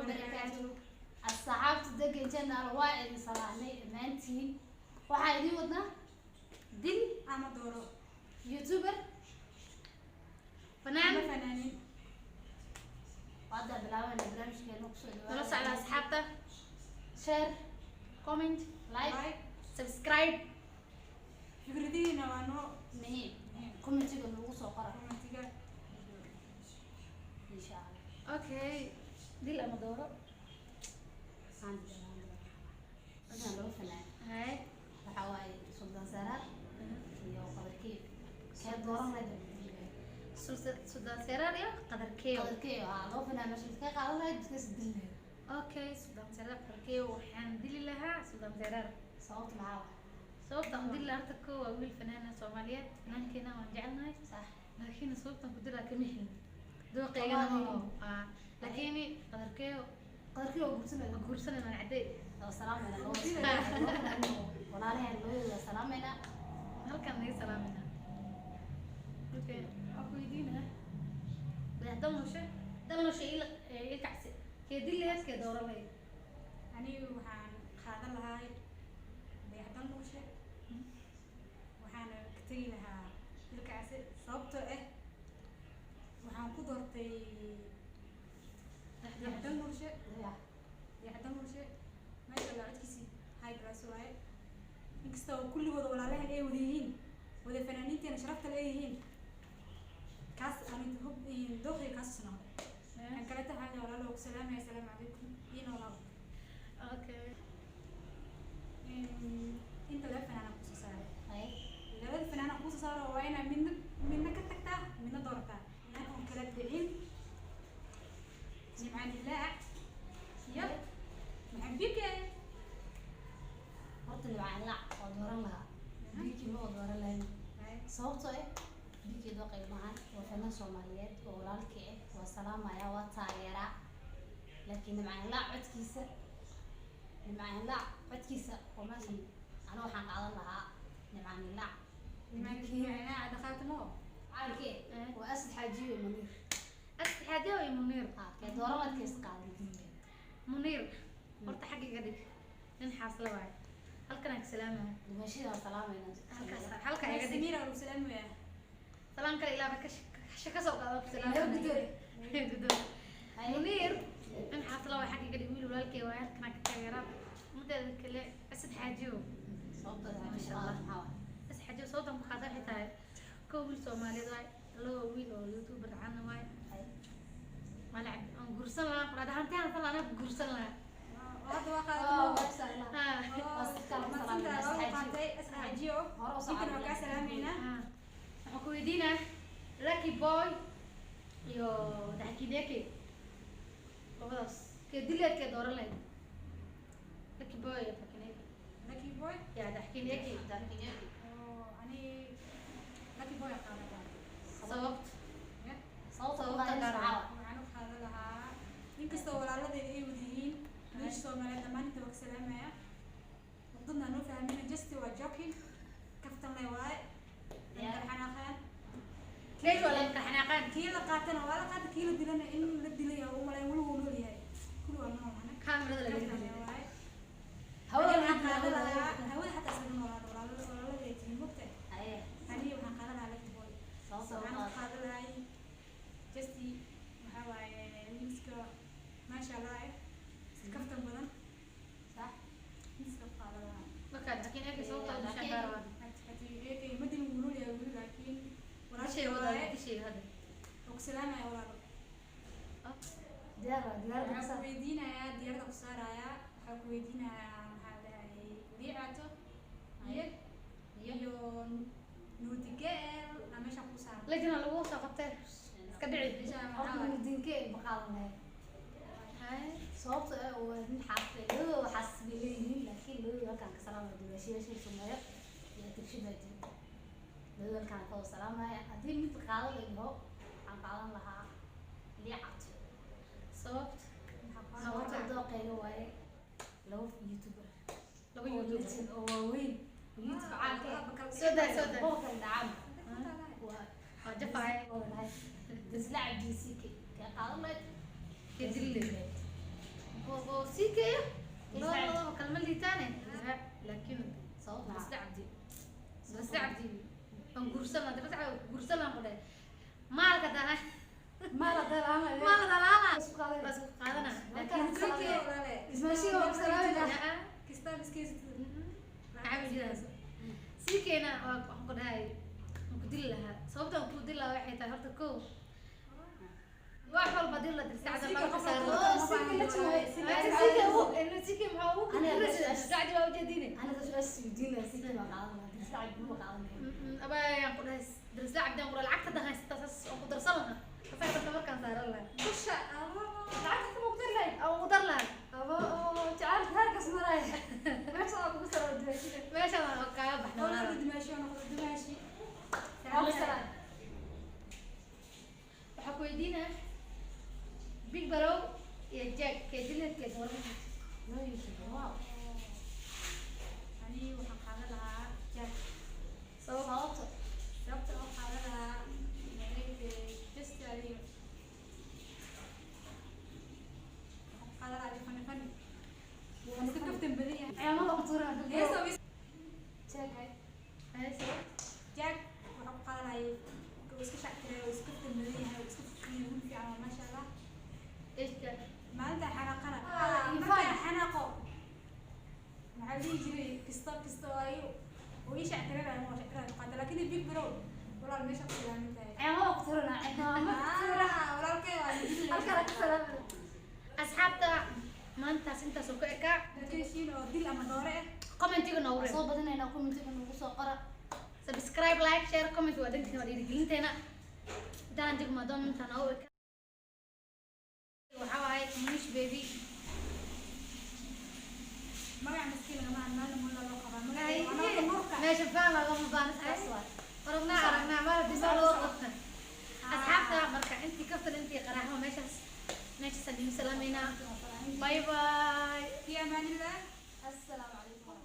Wabarakaatu. Asxaabta degan channel, waa idin salaamay dhammaantiin. Waxaa idiin wadnaa dil ama dooro youtuber fanaan ama fanaaniin. Hadda bilaabana barnaamijkeena, kusoo dhawaada. Nala socda asxaabta. Share, comment, like, like, subscribe. Fikradihiina waa noo muhiim. Commentiga nagu soo qora. Commentiga. Insha Allah. Okay, dil ama dooro. Aan wadaan laba fanaan. Hay. Waxaa waaye Suldaan Saraar iyo Qadarkeyo. Kee dooran lahayd? Suldaan Seraar iyo Qadarkeyo. Qadarkeyo haa, laba fanaan meesha midkee qaadan lahayd, midkee dil lahayd? Okay, Suldaan Seraar, Qadarkeyo. Waxaan dili lahaa Suldaan Seraar. Sababta maxaa waaye? Sababta aan dili lahaa, horta koo waa wiil fanaana Soomaaliyeed, fanaankeena waan jecelnahay. Laakiin sababtaan ku dilaa kama helin dooqeygana ma Kama aho. Laakiin Qadarkeyo Qadarkeyo waa guursanayna. Waa guursanayna, waan cadday. Waa salaamayna walaalaheen, labadooda waa salaamayna. Halkaan naga salaamayna. Okay, waxaan ku weydiinaa Dayax Dalnoshe, Dalnoshe il kacsi, kee dili lahayd, kee dooran lahayd? Anigu waxaan qaadan lahaa Dayax Dalnuushe, waxaana ka tegi lahaa Ilkacase, sababtoo ah waxaan ku doortay Dayax Dalnuushe. Dayax Dalnuushe, maasha Allah, codkiisii high class waaye. Inkasta oo kulligooda walaalahan ay wada yihiin, wada fanaaniinteena sharafta le ay yihiin, kaas ani hub dooqayga kaas noqday. Kan kaleta waxaan walaalo ku salaamaya, asalaamu calaykum iyo noolaada. Okay. Inta laba fanaan aan kusoo saaray, labada fanaan aan kusoo saaro waa inaa midna midna ka tagtaa, midna doorataa, inaan oon kala dhicin. Nimcaan Ilaac iyo Maxamed Bike. Horta Nimcaan Laac waa dooran lahaa, Biki ma waa dooran lahayn, sababtoo ah Biki dooqay maahan. Waa fanaan Soomaaliyeed oo walaalkii ah, waa salaamaya, waa taageeraa, laakiin Nimcaan Laac codkiisa, Nimcaan Laac codkiisa oo meeshan, aniga waxaan qaadan lahaa Nimcaan Laac. Nimcaan Ilaac dhaqaatimo. Caankee waa Asad Xaajiyo iyo Muniir. Asad Xaajiyo iyo Muniir. Ha, kee dooran lahayd, kees qaadan? Muniir horta xagga iga dhig, nin xaasla waaye. Halkan aan ka salaamaya. Dhimashada waa salaamayna. Halkaas halka iga dhig. Samiira waa lagu salaamaya. Salaan kale ilaaba kasha ka soo qaado, ku salaamaya. Guddoon. Guddoon. Muniir nin xaasla waaye, xagga iga dhig, wiil walaalkay waaye, halkan aan ka taageeraa. Mideeda kale Asad Xaajiyo. Sababta Masha Allah. maxaa waaye? Asad Xaajiyo sababtan ku qaata waxay tahay, kow wiil Soomaaliyeed waaye, laba wiil oo youtuber caan waaye. Waa aan guursan lahaa, quraad ahaantii aan falan anaa guursan lahaa. Hadda waa qaadato. Masha Allah. Mahadsantahay, waa lagu qaatay Asad Xaajiyo. Hore u Ninkan waa kaa salaameynaa. Waxaan ku weydiinaa Lucky Boy iyo Daxkineke, labadaas kee dileed, kee dooran lahayd? Lucky Boy iyo Daxkineke. Lucky Boy. Ya Daxkineke. Oo ani Lucky Boy aan qaadan lahaa. Sababta? Yeah. Sababta Sababta ugu qaadaysa gaar ah. maxaa waaye? Waxaan u qaadan lahaa, inkastoo walaaladeeda ay wada yihiin wiilasha Soomaaliyeed dhammaan, inta waa ka salaamaya, dadna noo fahmina, just waa joking, kaftan le waaye. Yeah. Kala xanaaqaan. Leesh waa laga xanaaqaan. Kii la qaatana waa la qaata, kii la dilana in la dilay oo u malayn, weli wuu nool yahay, kulli waa nool hana. Kaamirada laga Kaftan le dilay. waaye. Hawada waxaan laga qaadan dilay. lahaa hawada xataa isaga noolaada, walaaladeeda tihiin mogtahay. Haye. Aniga waxaan qaadan lahaa Lucky Boy. Sababta ugu Waxaan u qaadaysa. qaadan lahay just waxaa waaye wiilka maasha Allah eh, kaftan badan. Miiska ku qaadan lahaa. Marka Daxkineke sababta u dishaan gaar waa. Ma dilin, wuu nool yahay weli, laakiin Dishay walaashay wadaa waaye. Dishay hadda. Oo ku salaamaya walaalo. Diyaar waa diyaar. Waxaan ku weydiinayaa, diyaaradda ku saarayaa, waxaan ku weydiinayaa, maxaa dhahay, Liicaato iyo Nuudigeel aa meeshaan ku saaran. Lajna lagu soo qabtay, iska dhici. Meeshaan Horta waxaa waaye Nuudinkee ma qaadan lahayd? Hay. Sababta ah waa nin xaafay, labadooda xaas bay leeyihiin, laakiin labadooda halkaan ka salaamaya, dumaashiyaasha Sumeeyo iyo Tirshibaadi, labadooda halkaan ka wada salaamaya. Haddii mid qaadan la dhaho, waxaan qaadan lahaa Liicato. Sababta? Sababta dooqeyga waaye laba youtuber Laba oo youtuber. legend oo waaweyn oo YouTube caanka ah. Soo daa, soo daa. Oo kala dhacaan waa Waa jafaaya. Disla Cabdisike kee qaadan lahayd? Kee dili lahayd? Oo sii keeyo labadaba kalma liitaane, laakiin Sabab Isla Cabdi, Isla Cabdi aan guursan lahaa, Isla Cabdi guursan lahaa ku dhahay maalka dana. Maala dalaama. Maal dalaala. Isku qaadanaa. Bas ku qaadana. Markaan laakiin salaamay. CK Ismaashiga waa ku salaamay. Aa, maxaa jiraas sii keena waa waxaan ku dhahay waan ku dili lahaa. Sababta aan ku dili lahaa waxay tahay horta kow wax walba dil la dirsa cada laga saaro. CK la joogo. CK maxaa ugu Aniga sacdi waa ujeedine. Aniga su-aasha weydiinaya, CK baa qaadan lahaa, Dirisle Cabdi ma qaadan lahayn. Abayaan ku dhahay Dirisle Cabdi aan ku dhahay lacagta hadda haysata saas aan ku darsan lahaa, asaga markaan saaran lahaa. Dusha lacagta kuma ku dari lahayd. Aan ugu dar lahaa. Aba oo jacaylka heerkaas maraya. Meesha waa kugu salaamay dimaashiga. Meesha waan kaaga baxna. Waa ku salaamay. Waxaa ku weydiinaa Big Barow iyo Jack kee dileedkeed warma. No YouTube, wow. Sabab? Sababta? Ciyaamada ku tuuraa. Jack ay. Haye, sabab? Jack waxaa ku qaadanayay wuu iska shactiray, wuu iska kaftan badan yahay, wuu iska fufuyan, wiil fiican waa, maasha Allah. Eshka. Maalinta xanaaqana markaan xanaaqo maxaa la dhihi jiray kasta kasta oo ayu oo ii shactiranaya waa shactiranaya ku qaata, laakiin Big Bro walaal meesha ku salaamin tahay. Ciyaamada ku tuuranaa, ciyaamada ku tuuraa. Walaalkay waa halkaa ku salaamay. Asxaabta, maantaas intaas oo ku ekaa. Location oo dil ama doore ah. Commentiga noogu reeb. Soo badinaynaa, commentiga nagu soo qora. Subscribe, like, share, comment waa dhankiina, waa dhiirigelinteena. Intaan jigma doon intaan noogu ekaa waxaa waaye Munish Baby. Magaca miskiin lagama aan maalin mulla loo qabaa magaca waa nurka. Meesha faan loogama baahna. Saas waay. Aragnaa aragnaa maal dhisoo loo qabta. Asxaabta, marka intii kaftan intii qaraaxo meeshaas meeshaas aan idin salaameynaa. Bye bye. Fi amaanillah. Assalaamu calaykum.